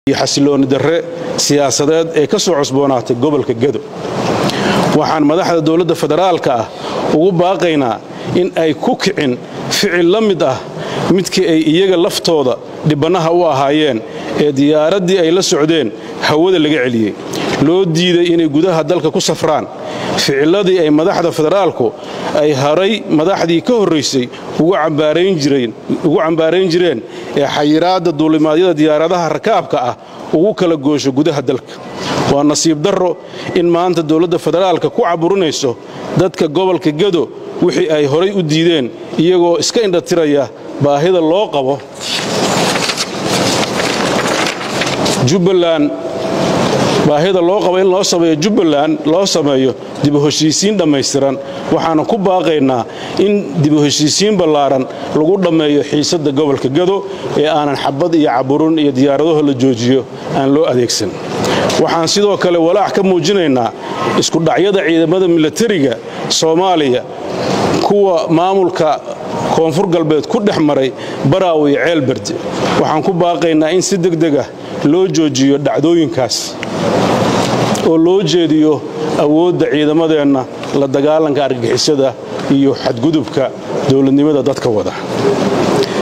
Iyo xasilooni darre siyaasadeed ee ka soo cusboonaatay gobolka Gedo. Waxaan madaxda dowladda federaalka ah ugu baaqaynaa in ay ku kicin ficil la mid ah midkii ay iyaga laftooda dhibbannaha u ahaayeen ee diyaaraddii ay la socdeen hawada laga celiyey, loo diiday inay gudaha dalka ku safraan, ficiladii ay madaxda federaalku ay haray madaxdii ka horraysay ugu cambaarayn jireen ee xayiraadda duulimaadyada diyaaradaha rakaabka ah ugu kala goosho gudaha dalka. Waa nasiib darro in maanta dowladda federaalka ku caburinayso dadka gobolka Gedo wixii ay horay u diideen, iyagoo iska indhatiraya baahida loo qabo Jubbaland, baahida loo qabo in loo sameeyo Jubbaland, loo sameeyo dib u heshiisiin dhammaystiran. Waxaana ku baaqaynaa in dib u heshiisiin ballaaran lagu dhammeeyo xiisadda gobolka Gado ee aanan xabad iyo caburun iyo diyaaradaho la joojiyo aan loo adeegsan. Waxaan sidoo kale walaac ka muujinaynaa isku dhacyada ciidamada milatariga Soomaaliya kuwa maamulka Koonfur Galbeed ku dhex maray Baraawe iyo Ceelberde. Waxaan ku baaqaynaa in si degdeg ah loo joojiyo dhacdooyinkaas oo loo jeediyo awoodda ciidamadeenna la dagaalanka argagixisada iyo xadgudubka dowladnimada dadka wada.